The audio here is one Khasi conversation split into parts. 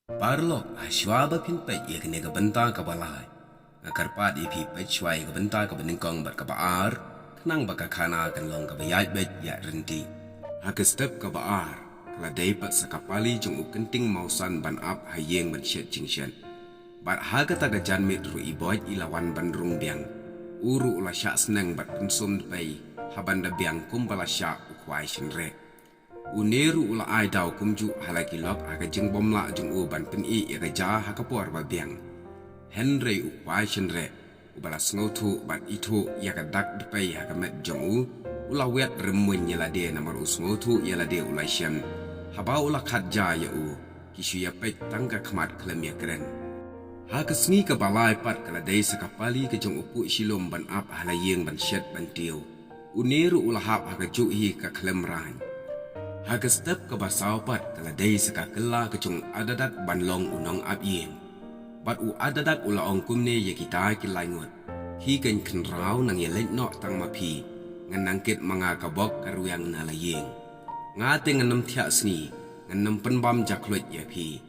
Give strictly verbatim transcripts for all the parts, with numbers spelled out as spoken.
Paralok, ha shuwa ba phin peit ïa kane ka bynta kaba lai, nga kyrpad ïa phi peit shuwa ïa ka bynta kaba nyngkong bad kaba ar, khnang ba ka khana kan long kaba ïaid beit ïaid ryntih. Ha ka step kaba ar, ka la dei pat sa ka pali jong u Kynting Mawsan ban ap ha ïing ban shet jingshet. Bad ha kata ka janmiet ruh i Boit i la wan ban rung biang. U ruh u la shah sneng bad pynsum dpei ha ban da biang kumba la shah u khwai shynreh. Une ruh u la ai daw kumjuh ha la ki lok ha ka jingbymlah jong u ban pyni ïa ka ja ha ka por ba biang. Hynrei u khwai shynreh, uba la sngewthuh bad ithuh ïa ka dak dpei ha ka met jong u, u la wet rymmuiñ ïa lade namar u sngewthuh ïa lade u la shem. Haba u la khat ja ïa u, ki shu ïa peit tang ka khmat khlem ïa kren. Ha ka sngi kaba lai pat ka la dei sa ka pali ka jong u Puh Shilum ban ap ha la ïing ban shet ban tiew. Une ruh u la hap ha kajuh hi ka khlem rain. Ha ka step kaba saw pat ka la dei sa ka kylla ka jong u Adadak ban long u nongap ïing. Bad u Adadak u la ong kumne ïa kita ki lai ngut: Hi keiñ khynraw, nang ïa leit noh tang ma phi. Ngan nang kit ma nga ka bok ka rwiang na la ïing. Nga te ngan ym thiah sngi, ngan ym pynbam jakhluit ïa phi.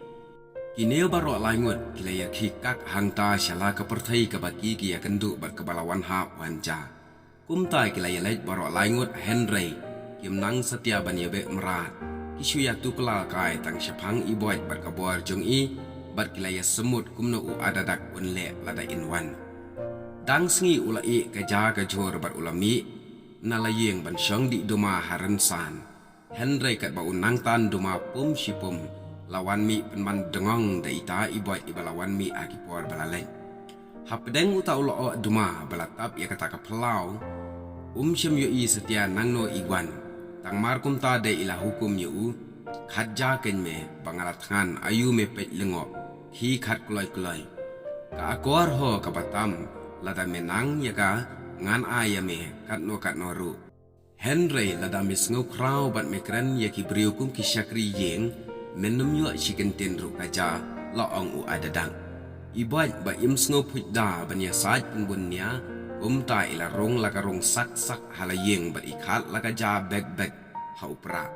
Kine baroh lai ngut ki la ïa khie kak hangta sha la ka pyrthei kaba ki ki ïa kynduh bad kaba la wan hap wan ja. Kumta ki la ïa leit baroh lai ngut, hynrei kim nang satia ban ïa beh mrad. Ki shu ïa tuklar kai tang shaphang i Boit bad ka bor jong i, bad ki la ïa symut kumno u Adadak un leh lada in wan. Dang sngi u la ïeh ka ja ka jhur bad u la mih na la ïing ban shong dih duma ha rynsan. Hynrei katba u nang tan duma pum shi pum, la wan mih pynban dngong da ita i Boit iba la wan mih ha ki por ba la leit. Hapdeng uta u lyoh duma ba la tap ïa kata ka phyllaw, um shym ïohi satia nangno i wan. Tang mar kumta dei i la hukum ïa u: Khat ja keiñ me, ba nga la thngan, aïu me peit lyngngoh, khie khat kloi kloi. Ka akor ho kaba tam, lada me nang ïa ka, ngan ai ïa me katno katno ruh. Hynrei lada me sngew khraw bad me kren ïa ki briew kum ki shakri ïing, men ym ïoh shi kyntien ruh ka ja, la ong u Adadak. I Boit ba im sngew phuid da ban ïasaid pynbun nia, kumta i la rung la ka rung sak sak ha la ïing bad i khat la ka ja bek bek ha u prah.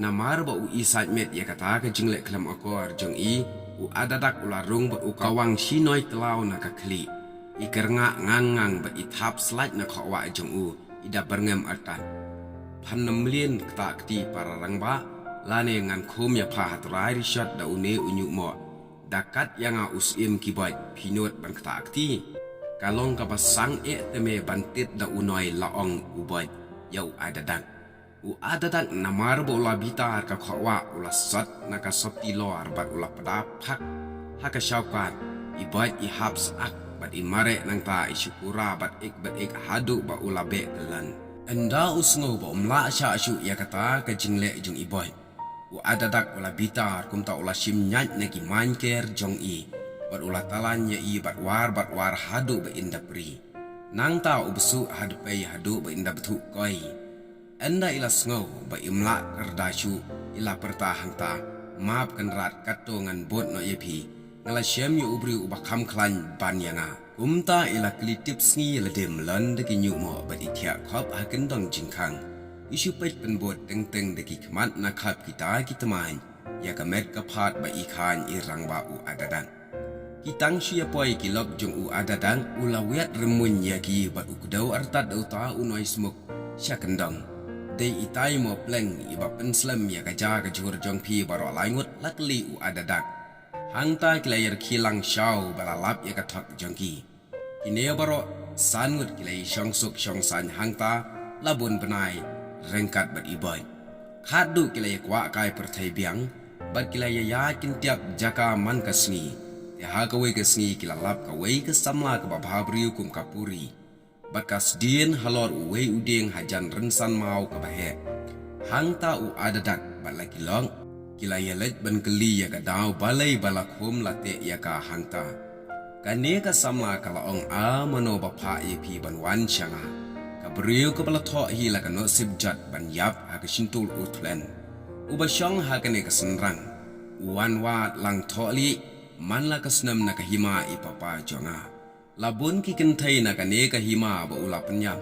Namar ba u isaid met ïa kata ka jingleh khlem akor jong i, u Adadak u la rung bad u kawang shi noi tlaw na ka khlieh. I kyrngah ngang ngang bad i thap slait na khohwah jong u, i da byrngem artat. Phan ym mlien ktah kti para rangbah, lane ngan khum ïa pha ha trai rishot da une u ñiuhmoh. Da kat ïa nga u syiem ki Boit, phi nud ban ktah kti. Ka long kaba sang eh te me ban tied da u noi, la ong u Boit ïa u Adadak. U Adadak namar ba u la bitar ka khohwah u la sot na ka sopti lor bad u la pda phak ha ka shawkat. I Boit i hap syak bad i mareh nangta i shu kura bad ik bad ik haduh ba u la beh kyllon. Ynda u sngew ba um lah shah shuh ïa kata ka jingleh jong i Boit, u Adadak u la bitar, kumta u la shim ñiaid na ki main ker jong i bad u la talan ïa i bad war bad war haduh ba in da prie. Nangta u bsuh ha dpei haduh ba in da bthuh koi. Ynda i la sngew ba im lah kyrda shuh, i la pyrta hangta: Map Kynrad, katto ngan bud noh ïa phi. Nga la shem ïa u briew uba kham khlaiñ ban ïa nga. Kumta i la kylli tip sngi ïa lade mlien da ki ñiuhmoh bad i thiah khop ha kyndong jingkhang. I shu peit pynbud teng teng da ki khmat na khap kita ki tmaiñ ïa ka met ka phad ba i khaiñ i rangbah u Adadak. Ki tang shu ïa poi ki lok jong u Adadak, u la wiat rymmuiñ ïa ki bad u kdew artat da uta u noi smuk sha kyndong. Dei itai mo pleng iba pynslem ïa ka ja ka jhur jong phi baroh lai ngut? La kylli u Adadak. Hangta ki la ïa rkhie lang shaw ba la lap ïa ka thok jong ki. Kine baroh san ngut ki la ïa shong suk shong saiñ hangta la bun bnai ryngkat bad i Boit. Khatduh ki la ïa kwah kai pyrthei biang bad ki la ïa ïaid kyntiap jaka man ka sngi. Te ha kawei ka sngi ki la lap kawei ka samla kaba bha briew kum ka puri bad ka sdien halor uwei u dieng hajan rynsan maw kaba heh. Hangta u Adadak bad la ki lok ki la ïa leit ban kylli ïa ka daw balei ba la khum la teh ïa ka hangta. Kane ka samla ka la ong: A mano ba phah ïa phi ban wan sha nga? Ka briew kaba la thoh hi la ka Nohsip Jot ban ïap ha ka Shyntur Uthlem. Uba shong ha kane ka synrang u wan wad lang thohlieh man la ka snem na ka hima i papa jong nga. La bun ki kynthei na kane ka hima ba u la pynïap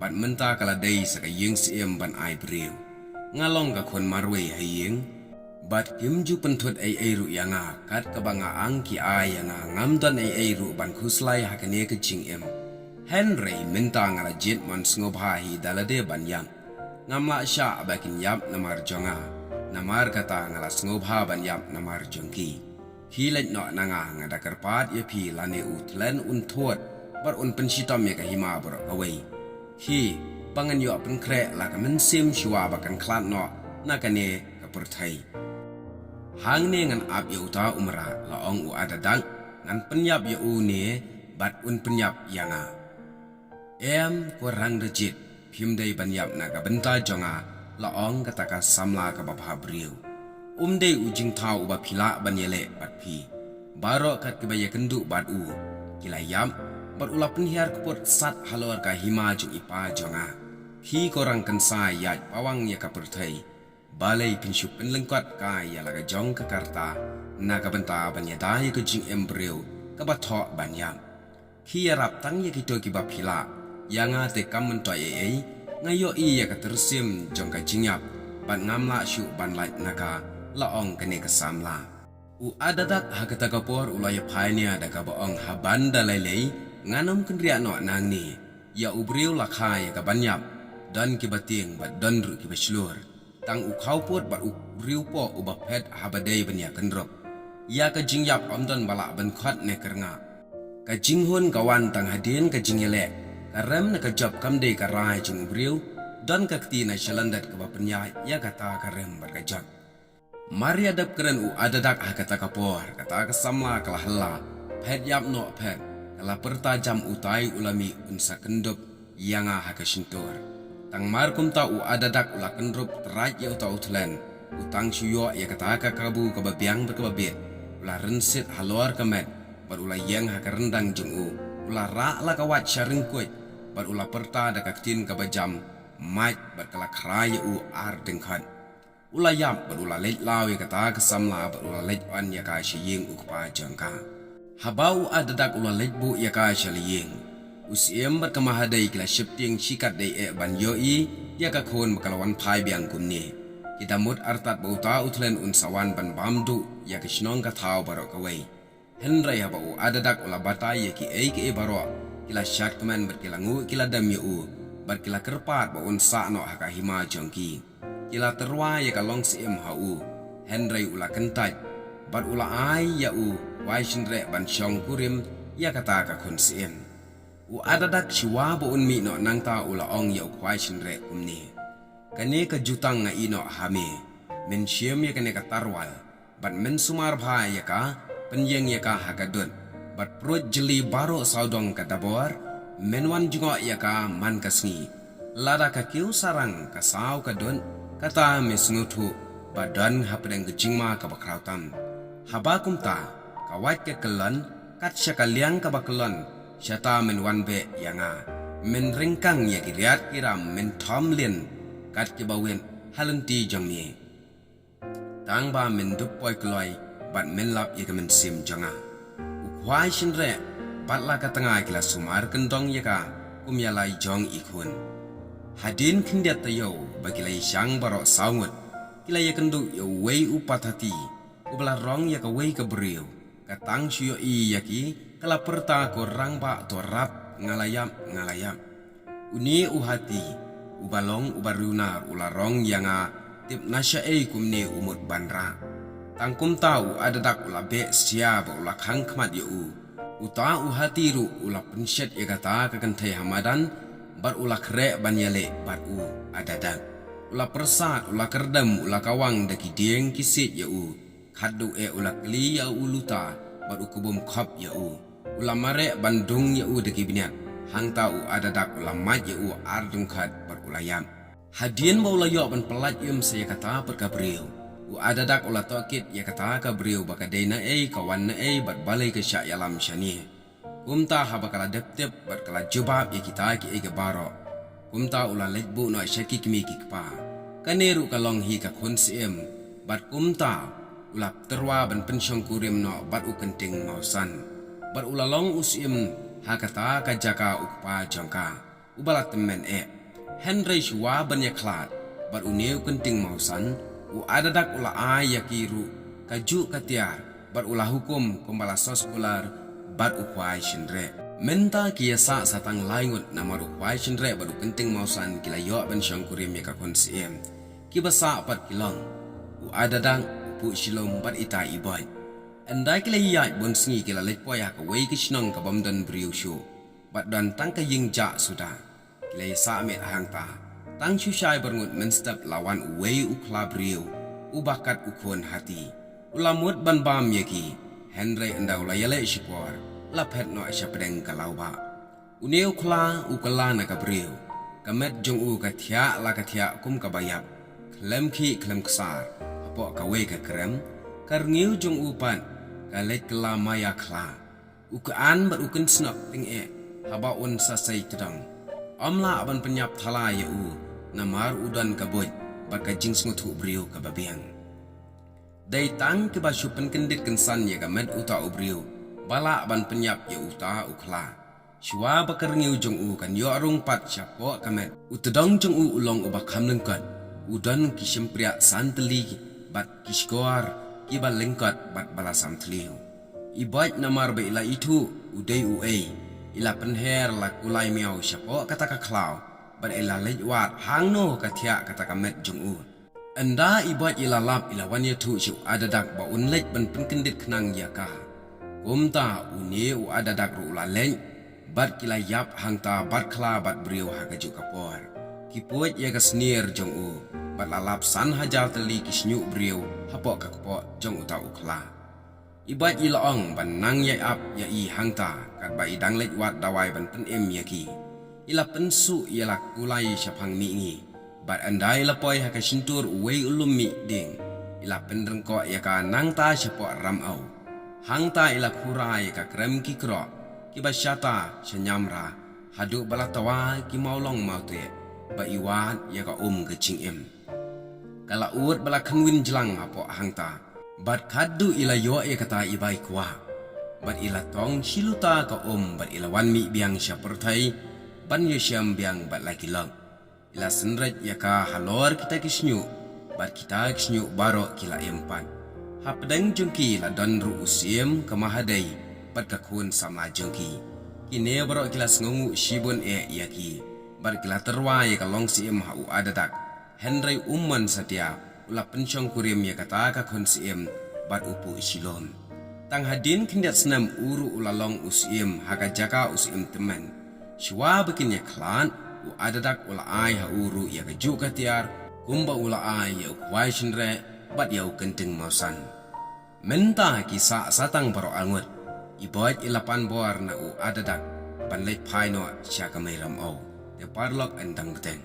bad mynta ka la dei sa ka ïing syiem ban ai briew. Nga long ka khun marwei ha ïing. Bad kim ju pynthut ei ei ruh ïa nga, kat kaba nga ang ki ai ïa nga, ngam don ei ei ruh ban khuslai ha kane ka jingim. Hynrei mynta nga la jied mon sngewbha hi da lade ban ïap. Ngam lah shah ba kin ïap namar jong nga, namar kata nga la sngewbha ban ïap namar jong ki. Phi leit noh na nga, nga da kyrpad ïa phi lane u thlen un thut bad un pynshitom ïa ka hima baroh kawei. Phi, ba ngan ïoh pynkhreh la ka mynsiem shuwa ba kan khlad noh na kane ka pyrthei. Hangne ngan ap ïa uta u mrad, la ong u Adadak, ngan pynïap ïa u ne bad un pynïap ïa nga. Em, ko Rangrejit, phim dei ban ïap na ka bynta jong nga, la ong kata ka samla kaba bhabriew. Um dei u jingthaw uba phi lah ban ïaleh bad phi. Baroh kat kiba ïakynduh bad u ki la ïap, bad u la pynhiar kput sat halor ka hima jong i pa jong nga. Phi ko Rangkynsai ïaid pawang ïa ka pyrthei. Balei phin shu pynlyngkot kai ïa la ka jong ka karta na ka bynta ban ïada ïa ka jingim briew kaba thoh ban ïap? Phi ïarap tang ïa kito kiba phi lah, ïa nga te kam myntoi ei ei. Nga ïohi ïa ka tyrsim jong ka jingïap bad ngam lah shuh ban lait na ka, la ong kane ka samla. U Adadak ha kata ka por u la ïaphai nia da kaba ong, haban da lei lei ngan ym kynriah noh nangne. Ïa u briew la kha ïa ka ban ïap, don kiba tieng bad don ruh kiba shlur. Tang u khawpud bad u riewpoh uba phet haba dei ban ïakynrup. Ïa ka jingïap ym don ba lah ban khot ne kyrngah. Ka jinghun ka wan tang hadien ka jingïaleh. Ka rem ne ka jop kam dei ka rai jong u briew. Don ka kti na shalyndet kaba pynïaid ïa kata ka rem bad ka jop. Mar ïa dep kren u Adadak ha kata ka por, kata ka samla ka la hylla. Phet ïap noh phet, ka la pyrta jam utai u la mih un sa kyndup ïa nga ha ka shyntur. Tang mar kumta u Adadak u la kynrup trai ïa uta u thlen, u tang shu ïoh ïa kata ka kabu kaba biang bad kaba bit. U la rynsied halor ka met bad u la ïeng ha ka ryndang jong u. U la rah la ka wait sha ryngkuit bad u la pyrta da ka ktien kaba jam, mait, bad ka la khrai ïa u ar dyngkhot. U la ïap bad u la leit law ïa kata ka samla bad u la leit wan ïa ka sha ïing u kpa jong ka. Haba u Adadak u la leit buh ïa ka sha la ïing, u Syiem bad ka Mahadei ki la sheptieng shikatdei eh ban ïohi ïa ka khun ba ka la wan phai biang kumne. Ki da mut artat ba uta u thlen un sa wan ban bam duh ïa ka shnong ka thaw baroh kawei. Hynrei haba u Adadak u la batai ïa kiei kiei baroh, ki la shad kmen bad ki la nguh, ki la dem ïa u bad ki la kyrpad ba un sah noh ha ka hima jong ki. Ki la tyrwa ïa ka long syiem ha u, hynrei u la kyntait bad u la ai ïa u khwai shynreh ban shong kurim ïa kata ka khun syiem. U Adadak shuwa ba un mih noh nangta u la ong ïa u khwai shynreh kumne, kane ka jutang nga ïeh noh ha me. Men shim ïa kane ka tarwal bad men sumar bha ïa ka, pynïeng ïa ka ha ka dud, bad pruid jylliew baroh sawdong ka dabor, men wan jngoh ïa ka man ka sngi. Lada ka kiew sarang ka saw ka dud, kata me sngewthuh ba don hapdeng ka jingma kaba khraw tam. Haba kumta, ka wait ka kyllon, kat sha ka liang kaba kyllon, shata men wan beh ïa nga. Men ryngkang ïa ki riat ki ram, men thom lin kat kiba wit ha lynti jong me. Tang ba men dup poi kloi bad men lap ïa ka mynsiem jong nga. U khwai shynreh bad la ka tnga ki la sumar kyndong ïa ka kum ïa lai jong i khun. Hadien khyndiat taïew ba ki la ïashang baroh saw ngut, ki la ïakynduh ïa uwei u pathati uba la rong ïa kawei ka briew. Ka tang shu ïohi ïa ki, ka la pyrta, ko rangbah, to rap, nga la ïap, nga la ïap. Une u hati uba long uba riewnar u la rong ïa nga, tip na shaei kumne u mut ban rah. Tang kumta u Adadak u la beh sia bad u la khang khmat ïa u. Uta u hati ruh u la pynshet ïa kata ka kynthei ha madan bad u la khreh ban ïaleh bad u Adadak. U la pyrsad, u la kyrdem, u la kawang da ki dieng ki siej ïa u. Khatduh eh u la kli ïa u luta bad u kbum khop ïa u. U la mareh ban dung ïa u da ki bniat. Hangta u Adadak u la mait ïa u ar dungkhat bad u la ïap. Hadien ba u la ïoh ban pyllait im sa ïa kata pat ka briew, u Adadak u la tohkit ïa kata ka briew ba ka dei naei, ka wan naei bad balei ka shah ïalam shane. Kumta haba ka la dep tip bad ka la jubab ïa kita kiei kiei baroh, kumta u la leit buh noh sha ki kmie ki kpa. Kane ruh ka long hi ka khun syiem. Bad kumta u la tyrwa ban pynshong kurim noh bad u Kynting Mawsan. Bad u la long u syiem ha kata ka jaka u kpa jong ka, uba la tymmen eh. Hynrei shuwa ban ïakhlad bad une u Kynting Mawsan, U Adadak u la ai ïa ki ruh kajuh ka tiar bad u la hukum kumba la sos kular bad u khwai shynreh. Mynta ki ïasah sa tang lai ngut namar u khwai shynreh bad u kynting mawsan ki la ïoh ban shongkurim ïa ka khun syiem. Kiba sah pat ki long u Adadak, u Puh Shilum bad ita i Boit. Ynda ki la ïaid bun sngi ki la leit poi ha kawei ka shnong ka bym don briew shuh bad don tang ka ïing jah suda. Ki la ïasah miet hangta. Tang shu shai byrngut mynstep la wan uwei u khla briew uba kat u khun hati. U la mut ban bam ïa ki, hynrei ynda u la ïaleh shipor la phet noh sha pdeng ka lawbah. Une u khla u kylla na ka briew. Ka met jong u ka thiah la ka thiah kum kaba ïap, khlem khih khlem ksar. Hapoh kawei ka krem, ka rngiew jong u pat ka leit kylla maïa khla. U kyaan bad u kynsnok tyngeh haba un sa sei tdong. Ym lah ban pynïap thala ïa u namar u don ka buit bad ka jingsngewthuh briew kaba biang. Dei tang kiba shu pynkyndit kynsan ïa ka met uta u briew ba lah ban pynïap ïa uta u khla. Shuwa ba ka rngiew jong u kan ïoh rung pat shapoh ka met, u tdong jong u u long uba kham lyngkot. U don ki shympriah san tylli bad ki shkor kiba lyngkot bad ba la sam thliew. I Boit namar ba i la ithuh u dei uei, i la pynher la kulai miaw shapoh kata ka khlaw bad i la leit wad hangno ka thiah kata ka met jong u. Ynda i Boit i la lap i la wan ïathuh sha u Adadak ba un leit ban pynkyndit khnang ïa ka. Kumta une u Adadak ruh u la leit bad ki la ïap hangta bad khla bad briew ha kajuh ka por. Ki puid ïa ka snier jong u bad la lap san hajar tylli ki shñiuh briew hapoh ka kpoh jong uta u khla. I Boit i la ong ban nang ïai ap ïa i hangta katba i dang leit wad dawai ban pynim ïa ki. I la pynsuh ïa la kulai shaphang mihngi bad ynda i la poi ha ka shyntur uwei u lum mih dieng, i la pynryngkoh ïa ka nangta shapoh ram aw. Hangta i la khura ïa ka krem ki kroh kiba shata sha ñiamra haduh ba la tawa ki mawlong mawteh ba i wad ïa ka um ka jingim. Ka la ud ba la khynwin jlang hapoh hangta bad khadduh i la ïoh ïa kata i bai kwah. Bad i la tong shi luta ka um bad i la wan mih biang sha pyrthei ban ïashem biang bad la ki lok. I la synreit ïa ka halor kita ki shñiuh bad kita ki shñiuh baroh ki la im pat. Hapdeng jong ki la don ruh u syiem ka Mahadei bad ka khun samla jong ki. Kine baroh ki la sngewnguh shibun eh ïa ki bad ki la tyrwa ïa ka long syiem ha u Adadak. Hynrei um mon satia u la pynshongkurim ïa kata ka khun syiem bad u Puh Shilum. Tang hadien khyndiat snem u ruh u la long u syiem ha ka jaka u syiem tymmen. Shuwa ba kin ïakhlad u Adadak u la ai ha u ruh ïa kajuh ka tiar kumba u la ai ïa u khwai shynreh bad ïa u kynting mawsan. Mynta ki sah satang baroh arngut. I Boit i la pan bor na u Adadak ban leit phai noh sha ka Meiram Aw. Te paralok yn dang bteng.